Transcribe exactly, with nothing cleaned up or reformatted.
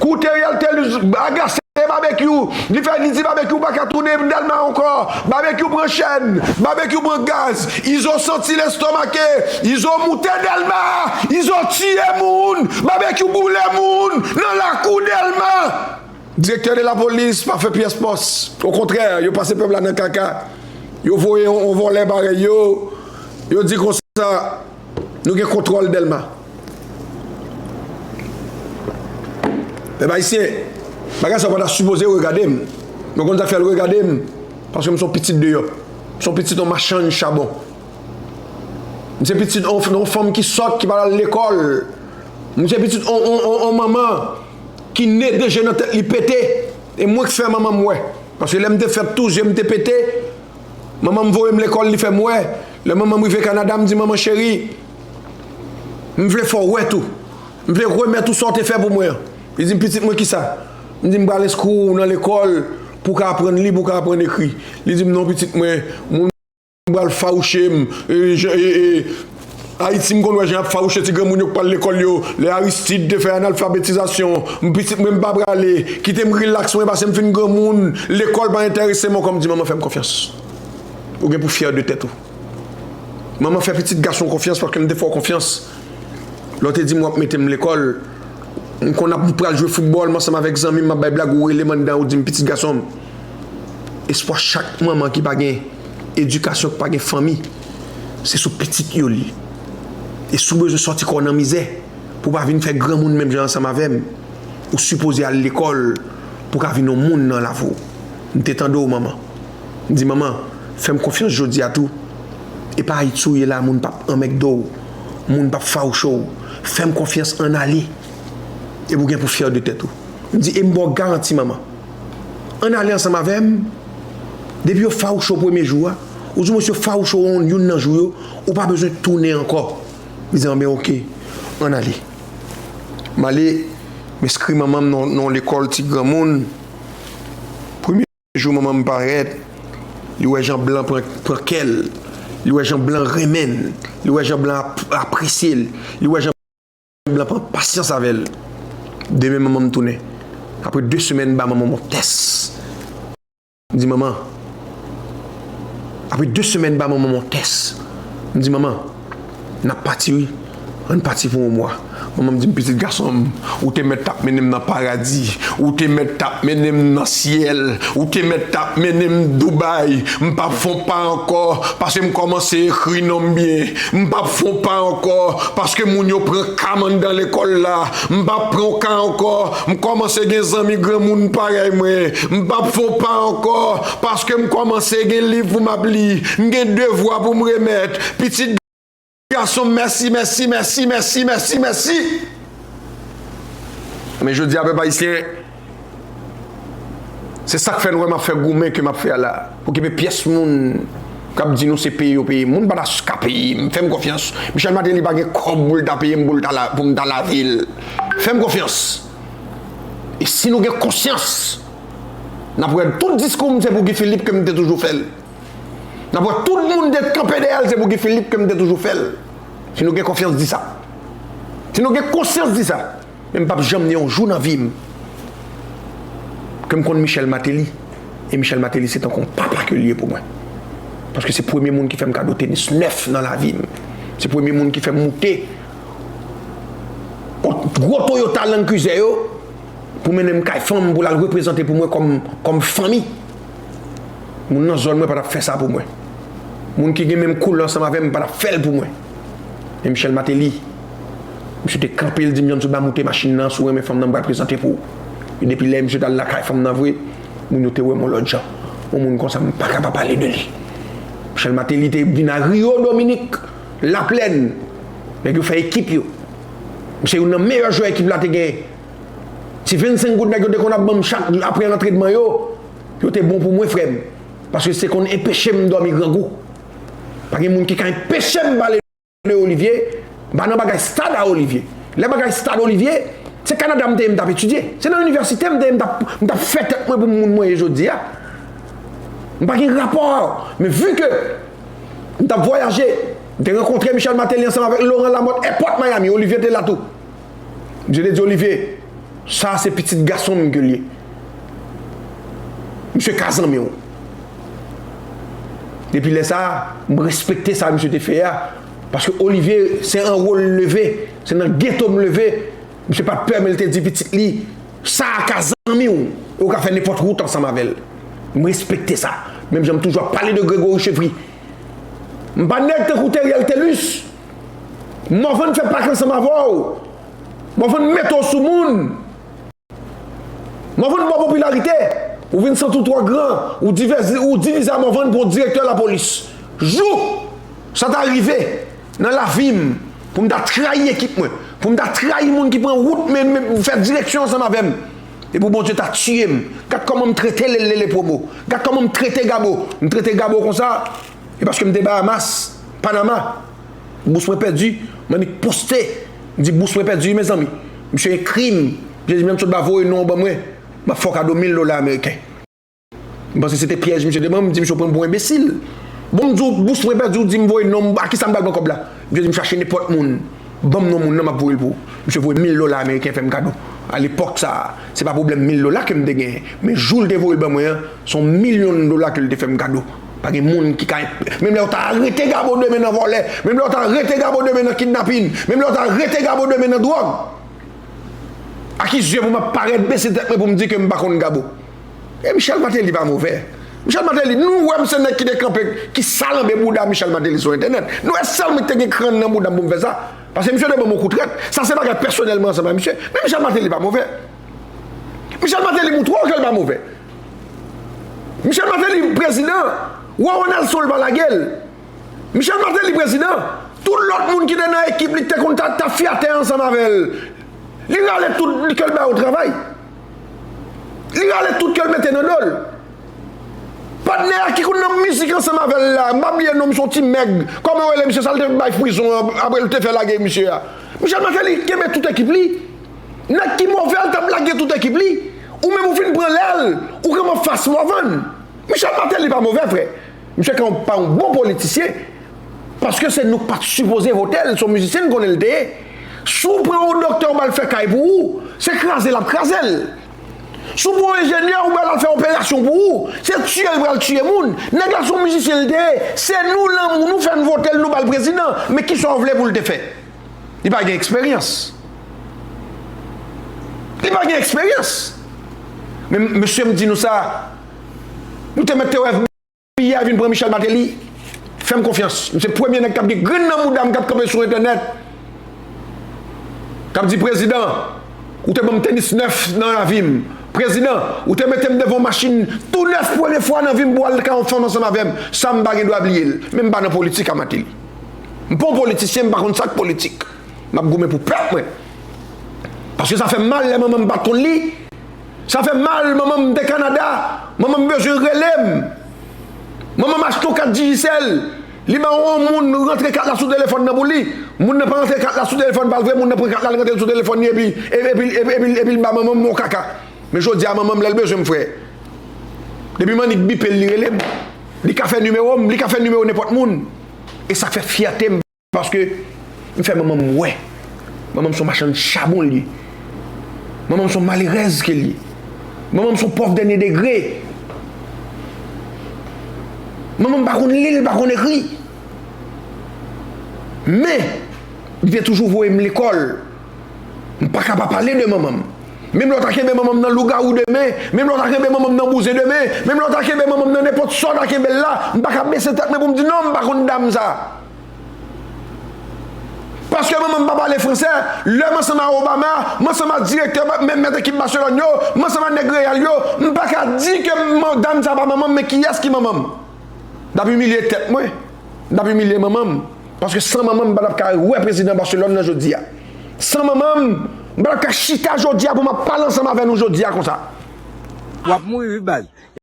Koute Ariel Thelus agase Babekyou. Li fè, li di Babekyou pa ka tounen Dèlma ankò. Babekyou pran chèn. Babekyou pran gaz. Izo santi lestomake. Izo moute Dèlma. Izo tiye moun. Babekyou boule moun nan lakou Dèlma. Direktè de lapolis pa fè pyès pòs. Okontrè, yo pase pèp la nan kaka. Yo voye yon, yon vòlè parèy yo. Yo di konsa, nou gen kontwòl Dèlma. Pèp ayisyen, bagay sa yo pa ta sipoze regade m. Mwen konn sa k fè l regade m, paske m se yon pitit deyò. M se yon pitit yon machann chabon. M se pitit yon, yon fanm ki sòt, ki pa t al lekòl. M se pitit yon, yon, yon, yon manman ki ne de je nan tèt li pete. E mwen k fè manman m wè. Paske lè m te fèt tou, je m te pete. Manman m voye m lekòl, li fè m wè. Lè manman m rive Kanada, m di, "Manman cheri, m vle fè w wè tou. M vle remèt ou sa w te fè pou mwen an." Li di m, "Pitit mwen, kisa?" M di, "M pral enskri w nan lekòl pou w ka aprann li, pou w ka aprann ekri." Li di m, "Non, pitit mwen, moun pral fawouche m. E, jan- e, e, Ayiti, m konn wè jan y ap fawouche ti granmoun yo k pral lekòl yo. Lè Aristide te fè analfabetizasyon, m pitit mwen, m pa prale. Kite m rilaks mwen, paske m fin granmoun. Lekòl pa enterese m ankò." M di, "Manman, fè m konfyans. Ou gen pou fyè de tèt ou." Manman, fè pitit gason w konfyans, paske m te fè w konfyans. Lè w te di m w ap mete m lekòl, m konn ap pral jwe foutbòl, m ansanm avèk zanmi m, m ap bay blag, ou rele m anndan, ou di m, "Pitit gason m." Espwa chak manman ki pa gen edikasyon, ki pa gen fanmi, se sou pitit yo li ye. E si w bezwen sòti kò w nan mizè, pou w pa vin fè granmoun menm jan ansanm avè m, ou sipoze al lekòl pou w ka vin yon moun nan lavi w. M te tande w, manman. M di, "Manman, fè m konfyans jodi a tou. E pa Ayiti w ye la, moun p ap anmègde w, moun p ap fawouche w. Fè m konfyans, ann ale. Epi w gen pou fyè de tèt ou." M di, "E m ba w garanti, manman. Ann ale ansanm avè m. Depi yo fawouche w premye jou a, ou di mwen si yo fawouche w yon, youn nan jou yo, ou pa bezwen tounen ankò." Li di, "Anben, oke, ann ale." M ale, m enskri manman m nan, nan lekòl ti granmoun. Premye jou manman m parèt, li wè jan blan pran, pran kè l, li wè jan blan renmen l, li wè jan blan ap- apresye l, li wè jan blan pran pasyans avè l. Demen manman m tounen. Apre de semèn, m ba manman m yon tès. M di, "Manman," apre de semèn, m ba manman m yon tès. M di, "Manman, n ap pati wi. Ann pati pou yon mwa." Manman m di m, "Pitit gason m, ou te mèt t ap mennen m nan paradi. Ou te mèt t ap mennen m nan syèl. Ou te mèt t ap mennen m Dubai. M p ap fè yon pa ankò, paske m kòmanse ekri non m byen. M p ap fè yon pa ankò, paske moun yo pran ka m anndan lekòl la. M p ap pran yon ka ankò. M kòmanse gen zanmi granmoun parèy mwen. M p ap fè yon pa ankò, paske m kòmanse gen liv pou m ap li. M gen devwa pou m remèt." Pitit gason, mèsi, mèsi, mèsi, mèsi, mèsi, mèsi. Men jodi a, pèp ayisyen, se sa k fè n wè m ap fè goumen ke m ap fè a la. Okipe pyès moun k ap di nou se peye yo peye m. Moun pa ta ka peye m. Fè m konfyans. Michel Martelly pa gen kòb pou l ta peye m pou l ta la, pou m ta lave l. Fè m konfyans. E si nou gen konsyans, n ap wè tout diskou m se pou Guy Philippe ke m te toujou fè l. N ap wè tout moun te kanpe dèyè l, se pou Guy Philippe ke m te toujou fè l. Si nou gen konfyans, di sa. Si nou gen konsyans, di sa. Men m p ap janm ni yon jou nan vi m ke m konn Michel Martelly. E Michel Martelly se tankou yon papa ke l ye pou mwen. Paske se premye moun ki fè m kado tenis nèf nan lavi m. Se premye moun ki fè m moute yon gwo Toyota Land Cruiser yo pou mennen m kay fanm pou l al reprezante pou mwen kòm, kòm fanmi. Moun nan zòn mwen pa t ap fè sa pou mwen. Moun ki gen menm koulè ansanm avè m pa t ap fè l pou mwen. Men Michel Martelly, misye te kanpe, l di m, "Jann sou ba moute machin nan, si w renmen fanm nan, m pral prezante pou ou." E depi lè misye t al lakay fanm nan vre, moun yo te wè m yon lòt jan. Yon moun konsa, m pa ka pa pale de li. Michel Martelly te vin a Rio Dominique, Laplèn. Nèg yo fè ekip yo. M se youn nan meyè jwè ekip la te gen. Ti vennsenk goud nèg yo te konn ap ban m chak apre antrenman yo, yo te bon pou mwen, frè m. Paske se konn enpeche m dòmi grangou. Pa gen moun ki ka enpeche m pale de Olivier, m pa nan bagay stad a Olivier. Lè bagay stad Olivier, se Kanada m te ye m t ap etidye. Se nan inivèsite m te ye m t ap, m t ap fè tèt mwen pou moun mwen ye jodi a. M pa gen rapò a yo. Men vi ke m t ap vwayaje, m te rankontre Michel Martelly ansanm avèk Laurent Lamothe, èpòt Miami, Olivier te la tou. Misye te di Olivier, sa se pitit gason m ke l ye. Misye ka zanmi w. Depi lè sa a, m respekte sa misye te fè a. Paske Olivier, se an wo l leve, se nan geto m leve. Misye pa t pè, men l te di pitit li, sa a ka zanmi w, e w ka fè nenpòt wout ansanm avè l. M respekte sa. Menm jan m toujou ap pale de Gregory Chevry. M pa nèg tankou Theriel Thelus. Morvan fè pak ansanm avè w. Morvan mete w sou moun. Morvan ba w popilarite. Ou vin santi w twò gran. Ou divize, ou divize a Morvan pou w direktè lapolis. Jou sa ta rive nan lavi m, pou m ta trayi ekip mwen, pou m ta trayi moun ki pran wout men, men fè direksyon ansanm avè m, e pou Bondye ta tiye m. Gad kòman m trete Lele Promo. Gad kòman m trete Gabo. M trete Gabo konsa, e paske m te Bahamas, Panama. Bous mwen pèdi, m annik poste, m di bous mwen pèdi, mezanmi. Misye ekri m, misye di m lè m sot ba voye non w ban mwen, m ap fè w kado mil dola ameriken. M panse se te pyèj misye te ban m, m di misye w pran m pou enbesil. Bon, m di w bous mwen pèdi, w di m voye non m, a kisa m pral pran kòb la? Misye di m chache nenpòt moun, ban m non moun nan, m ap voye l pou ou. Misye voye mil dola ameriken fè m kado. Alepòk sa a, se pa pwoblèm mil dola ke m te genyen, men jou l te voye l ban mwen an, se yon milyon dola ke l te fè m kado. Pa gen moun ki ka, menm lè yo ta arete Gabo demen nan vòlè, menm lè yo ta arete Gabo demen nan kidnapin, menm lè yo ta arete Gabo demen nan dwòg, ak ki zye pou m ap parèt bese tèt mwen pou m di ke m pa konn Gabo? E Michel Martelly pa movè. Michel Martelly, nou wè m se nèg ki te kanpe, ki salanbe bouda Michel Martelly sou entènèt. Nou wè sèl mwen ki te gen kran nan bouda m pou m fè sa. Paske misye te ban m yon kou trèt. Sa se bagay pèsonèl mwen ansanm ak misye. Men Michel Martelly pa movè. Michel Martelly moutre w ke l pa movè. Michel Martelly prezidan, Roro Nelson l pa lage l. Michel Martelly prezidan, tout lòt moun ki te nan ekip li te konn ta, ta fyatè ansanm avè l. Li rale tout ke l ba yo travay. Li rale tout ke l mete nan do l. Patnè a ki konn nan mizik ansanm avè l la, m pa bliye non, m se yon ti mèg. Kòman yo rele misye sa l te bay prizon an, apre l te fè lage misye a? Michel Martelly kenbe tout ekip li. Nèg ki movè l t ap lage tout ekip li. Ou menm ou fin pran lèl, ou kanpe anfas Morvan. Michel Martelly pa movè, frè. Misye ka pa yon bon politisyen. Paske se nou k pa t sipoze vote l, se yon mizisyen n konnen l te ye. Si w pran yon doktè ou ba l fè kay pou ou, se kraze l ap kraze l. Si w pran yon enjenyè ou ba l al fè operasyon pou ou, se tiye l pral tiye moun. Nèg la se yon mizisyen l te ye. Se nou lanmou nou fè n vote l, nou ba l prezidan. Men kisa w vle pou l te fè? Li pa gen eksperyans. Li pa gen eksperyans. Men mesye, m di nou sa, nou te mèt te wè peyi a vin pran Michel Martelly. Fè m konfyans. M se premye nèg k ap gen grenn nan bouda m k ap kanpe sou entènèt, k ap di, prezidan, ou te ban m tenis nèf nan lavi m. Prezidan, ou te mete m devan yon machin tou nèf premye fwa nan vi m pou al kay yon fanm ansanm avè m. Sa m pa gen dwa bliye l. Men m pa nan politik a Martelly. M pa yon politisyen, m pa konn sa k politik. M ap goumen pou pèp mwen. Paske sa fè m mal lè manman m pa t konn li. Sa fè m mal, manman m te Kanada. Manman m bezwen rele m. Manman m achte yon kat Digicel. Li ba yon moun rantre kat la sou telefòn nan pou li. Moun nan pa rantre kat la sou telefòn pa l vre, moun nan pran kat la, li rantre l sou telefòn li epi, epi, epi, epi, epi l ba manman m yon kaka. Men jodi a, manman m, lè l bezwen m, frè, depi m annik bipe l, li rele m. Li ka fè nimewo m, li ka fè nimewo nenpòt moun. E sa k fè fyète m, paske m fè manman m wè. Manman m se yon machann chabon l ye. Manman m se yon malerèz ke l ye. Manman m se yon pòv dènye degre. Manman m pa konn li, li pa konn ekri. Men, li te toujou voye m lekòl. M pa ka pa pale de manman m. Menm lè w ta kenbe manman m nan lougawou demen, menm lè w ta kenbe manman m nan bouzen demen, menm lè w ta kenbe manman m nan nenpòt sa w ta kenbe l la, m pa ka bese tèt mwen pou m di non, m pa konn dam sa. Paske manman m pa pale fransè, lè m ansanm a Obama, m ansanm a direktè, menm mèt ekip Barcelone yo, m ansanm a nèg Real yo, m pa ka di ke man-, dam sa pa manman m, men kiyès ki manman m? M t ap imilye tèt mwen. M t ap imilye manman m. Paske san manman m, m pa t ap ka wè prezidan Barcelone nan jodi a. San manman m, m pa t ap ka chita jodi a pou m ap pale ansanm avè nou jodi a konsa. W ap mouri wi baz.